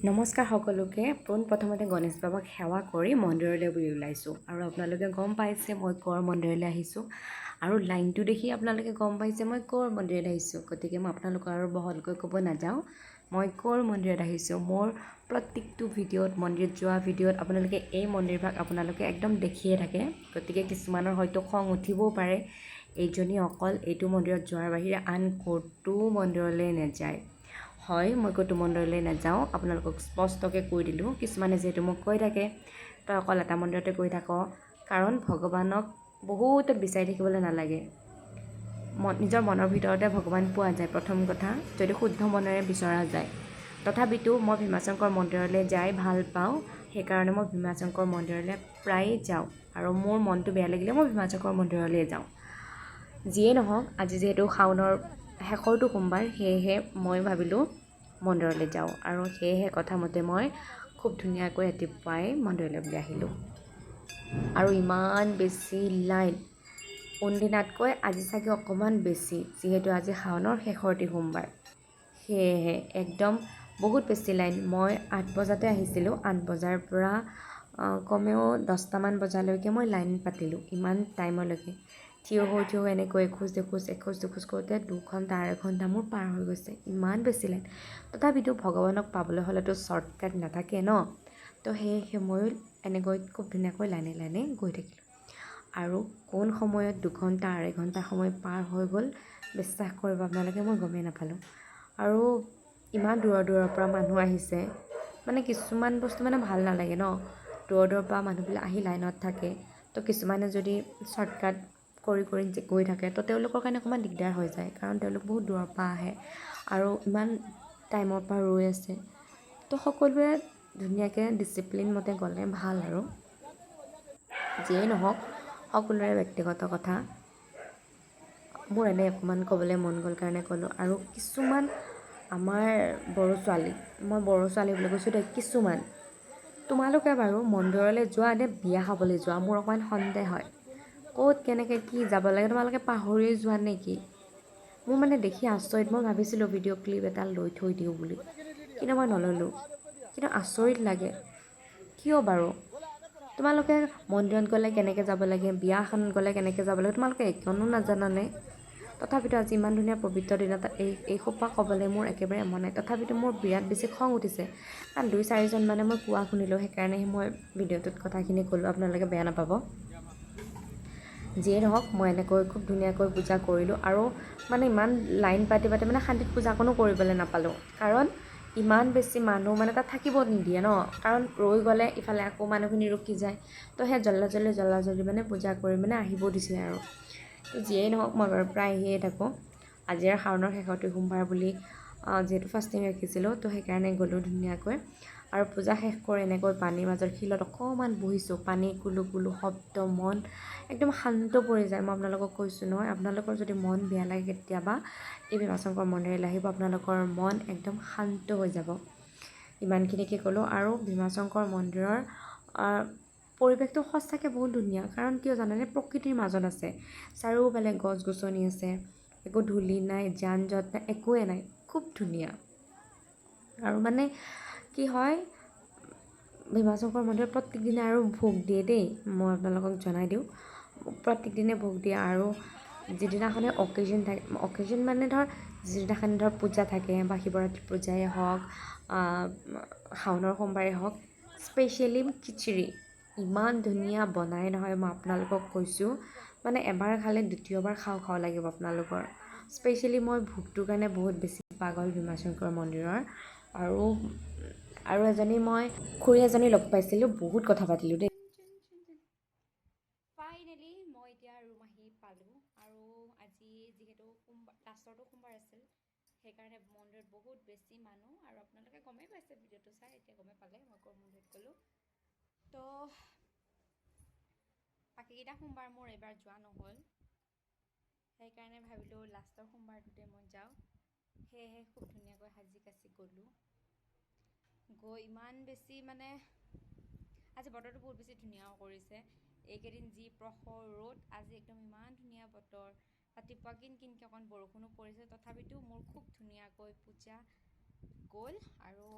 নমস্কাৰ সকলোকে। পোনপ্ৰথমতে গণেশ বাবাক সেৱা কৰি মন্দিৰলৈ বুলি ওলাইছোঁ আৰু আপোনালোকে গম পাইছে মই ক'ৰ মন্দিৰলৈ আহিছোঁ আৰু লাইনটো দেখি আপোনালোকে গম পাইছে মই ক'ৰ মন্দিৰত আহিছোঁ। গতিকে মই আপোনালোকক আৰু বহলকৈ ক'ব নাযাওঁ মই ক'ৰ মন্দিৰত আহিছোঁ। মোৰ প্ৰত্যেকটো ভিডিঅ'ত, মন্দিৰত যোৱা ভিডিঅ'ত আপোনালোকে এই মন্দিৰভাগ আপোনালোকে একদম দেখিয়ে থাকে। গতিকে কিছুমানৰ হয়তো খং উঠিবও পাৰে, এইজনী অকল এইটো মন্দিৰত যোৱাৰ বাহিৰে আন ক'তো মন্দিৰলৈ নাযায়। হয়, মই ক'তো মন্দিৰলৈ নাযাওঁ, আপোনালোকক স্পষ্টকৈ কৈ দিলোঁ। কিছুমানে যিহেতু মোক কৈ থাকে, তই অকল এটা মন্দিৰতে গৈ থাক। কাৰণ ভগৱানক বহুত বিচাৰি থাকিবলৈ নালাগে, মন নিজৰ মনৰ ভিতৰতে ভগৱান পোৱা যায়। প্ৰথম কথা, যদি শুদ্ধ মনেৰে বিচৰা যায়। তথাপিতো মই ভীমাশংকৰ মন্দিৰলৈ যাই ভাল পাওঁ, সেইকাৰণে মই ভীমাশংকৰ মন্দিৰলৈ প্ৰায়ে যাওঁ আৰু মোৰ মনটো বেয়া লাগিলে মই ভীমাশংকৰ মন্দিৰলৈ যাওঁ। যিয়েই নহওক, আজি যিহেতু শাওনৰ শেষৰটো সোমবাৰ, সেয়েহে মই ভাবিলোঁ মন্দিৰলৈ যাওঁ আৰু সেয়েহে কথামতে মই খুব ধুনীয়াকৈ ৰাতিপুৱাই মন্দিৰলৈ বুলি আহিলোঁ। আৰু ইমান বেছি লাইন, অইনদিনাতকৈ আজি চাগে অকণমান বেছি, যিহেতু আজি শাওনৰ শেষৰটি সোমবাৰ, সেয়েহে একদম বহুত বেছি লাইন। মই 8 বজাতে আহিছিলোঁ, 8 বজাৰ পৰা কমেও 10টামান বজালৈকে মই লাইন পাতিলোঁ। ইমান টাইমলৈকে থিয় হৈ থিয় হৈ এনেকৈ এখোজ দুখোজ এখোজ দুখোজ কৰোঁতে 2 ঘণ্টা 2.5 ঘণ্টা মোৰ পাৰ হৈ গৈছে। ইমান বেছি লাইন। তথাপিতো ভগৱানক পাবলৈ হ'লেতো শ্বৰ্টকাট নাথাকে ন? তো সেয়েহে ময়ো এনেকৈ খুব ধুনীয়াকৈ লাইনে লাইনে গৈ থাকিলোঁ আৰু কোন সময়ত 2 ঘণ্টা 2.5 ঘণ্টা সময় পাৰ হৈ গ'ল, বিশ্বাস কৰিব আপোনালোকে, মই গমেই নাপালোঁ। আৰু ইমান দূৰৰ দূৰৰ পৰা মানুহ আহিছে, মানে কিছুমান বস্তু মানে ভাল নালাগে ন? দূৰৰ দূৰৰ পৰা মানুহবিলাক আহি লাইনত থাকে, তো কিছুমানে যদি শ্বৰ্টকাট কৰি কৰি গৈ থাকে, তো তেওঁলোকৰ কাৰণে অকণমান দিগদাৰ হৈ যায়, কাৰণ তেওঁলোক বহুত দূৰৰ পৰা আহে আৰু ইমান টাইমৰ পৰা ৰৈ আছে। তো সকলোৱে ধুনীয়াকৈ ডিচিপ্লিন মতে গ'লে ভাল। আৰু যিয়েই নহওক, সকলোৰে ব্যক্তিগত কথা। মোৰ এনেই অকণমান ক'বলৈ মন গ'ল কাৰণে ক'লোঁ। আৰু কিছুমান আমাৰ বড়ো ছোৱালী, মই বড়ো ছোৱালী বুলি কৈছোঁ দেই, কিছুমান তোমালোকে বাৰু মন্দিৰলৈ যোৱা নে বিয়া খাবলৈ যোৱা, মোৰ অকণমান সন্দেহ হয়। ক'ত কেনেকৈ কি যাব লাগে তোমালোকে পাহৰি যোৱা নেকি? মোৰ মানে দেখি আচৰিত। মই ভাবিছিলোঁ ভিডিঅ' ক্লিপ এটা লৈ থৈ দিওঁ বুলি, কিন্তু মই নল'লোঁ। কিন্তু আচৰিত লাগে, কিয় বাৰু তোমালোকে মন্দিৰত গ'লে কেনেকৈ যাব লাগে, বিয়া এখনত গ'লে কেনেকৈ যাব লাগে, তোমালোকে একণো নাজানানে? তথাপিতো আজি ইমান ধুনীয়া পবিত্ৰ দিনত এই সোপা ক'বলৈ মোৰ একেবাৰে মন নাই। তথাপিতো মোৰ বিৰাট বেছি খং উঠিছে, কাৰণ দুই চাৰিজন মানে মই কোৱা শুনিলোঁ, সেইকাৰণেহে মই ভিডিঅ'টোত কথাখিনি ক'লোঁ। আপোনালোকে বেয়া নাপাব। যিয়ে নহওক, মই এনেকৈ খুব ধুনীয়াকৈ পূজা কৰিলোঁ আৰু মানে ইমান লাইন পাতি পাতি মানে শান্তিত পূজাকণো কৰিবলৈ নাপালোঁ, কাৰণ ইমান বেছি মানুহ, মানে তাত থাকিব নিদিয়ে ন? কাৰণ ৰৈ গ'লে ইফালে আকৌ মানুহখিনি ৰখি যায়। তো সেই জল্দা জল্দি জল্দা জল্দি মানে পূজা কৰি মানে আহিব দিছিলে। আৰু তো যিয়েই নহওক, মই বাৰু প্ৰায় আহিয়ে থাকোঁ। আজি আৰু শাওনৰ শেষৰটো সোমবাৰ বুলি যিহেতু ফাষ্টিং ৰাখিছিলোঁ, তো সেইকাৰণে গ'লোঁ ধুনীয়াকৈ। আৰু পূজা শেষ কৰি এনেকৈ পানীৰ মাজত শিলত অকণমান বহিছোঁ। পানী কুলু কুলু শব্দ, মন একদম শান্ত পৰি যায়। মই আপোনালোকক কৈছোঁ নহয়, আপোনালোকৰ যদি মন বেয়া লাগে কেতিয়াবা, এই ভীমাশংকৰ মন্দিৰলৈ আহিব, আপোনালোকৰ মন একদম শান্ত হৈ যাব। ইমানখিনিকে ক'লোঁ। আৰু ভীমাশংকৰ মন্দিৰৰ পৰিৱেশটো সঁচাকৈ বহুত ধুনীয়া। কাৰণ কিয় জানেনে? প্ৰকৃতিৰ মাজত আছে, চাৰিওফালে গছ গছনি আছে, একো ধূলি নাই, যান জঁট নাই, একোৱে নাই, খুব ধুনীয়া। আৰু মানে কি হয়, ভীমাশংকৰ মন্দিৰত প্ৰত্যেক দিনাই আৰু ভোগ দিয়ে দেই, মই আপোনালোকক জনাই দিওঁ। প্ৰত্যেক দিনে ভোগ দিয়ে আৰু যিদিনাখনে অকেজন থাকে, অকেজন মানে ধৰ যিদিনাখনে ধৰ পূজা থাকে বা শিৱৰাত্ৰি পূজাই হওক, শাওনৰ সোমবাৰেই হওক, স্পেচিয়েলি খিচিৰি ইমান ধুনীয়া বনায় নহয়, মই আপোনালোকক কৈছোঁ, মানে এবাৰ খালে দ্বিতীয়বাৰ খাওঁ খাওঁ লাগিব আপোনালোকৰ। স্পেচিয়েলি মই ভোগটোৰ কাৰণে বহুত বেছি পাগল ভীমাশংকৰ মন্দিৰৰ। আৰু আৰু এজনী মই খুৰী এজনী লগ পাইছিলোঁ, বহুত কথা পাতিলোঁ দেই। ফাইনেলি মই এতিয়া ৰুম আহি পালোঁ। আৰু আজি যিহেতু সোমবাৰ, লাষ্টৰটো সোমবাৰ আছিল, সেইকাৰণে মন্দিৰত বহুত বেছি মানুহ। আৰু আপোনালোকে গমেই পাইছে, ভিডিঅ'টো চাই এতিয়া গমেই পালে মই ক'ৰ মন্দিৰত গ'লোঁ। তো বাকীকেইটা সোমবাৰ মোৰ এইবাৰ যোৱা নহ'ল, সেইকাৰণে ভাবিলোঁ লাষ্টৰ সোমবাৰটোতে মই যাওঁ। সেয়েহে খুব ধুনীয়াকৈ সাজি কাচি গ'লোঁ। গৈ ইমান বেছি মানে আজি বতৰটো বহুত বেছি ধুনীয়াও কৰিছে। এইকেইদিন যি প্ৰখৰ ৰ'দ, আজি একদম ইমান ধুনীয়া বতৰ। ৰাতিপুৱা কিন কিনকৈ অকণ বৰষুণো পৰিছে। তথাপিতো মোৰ খুব ধুনীয়াকৈ পূজা গ'ল আৰু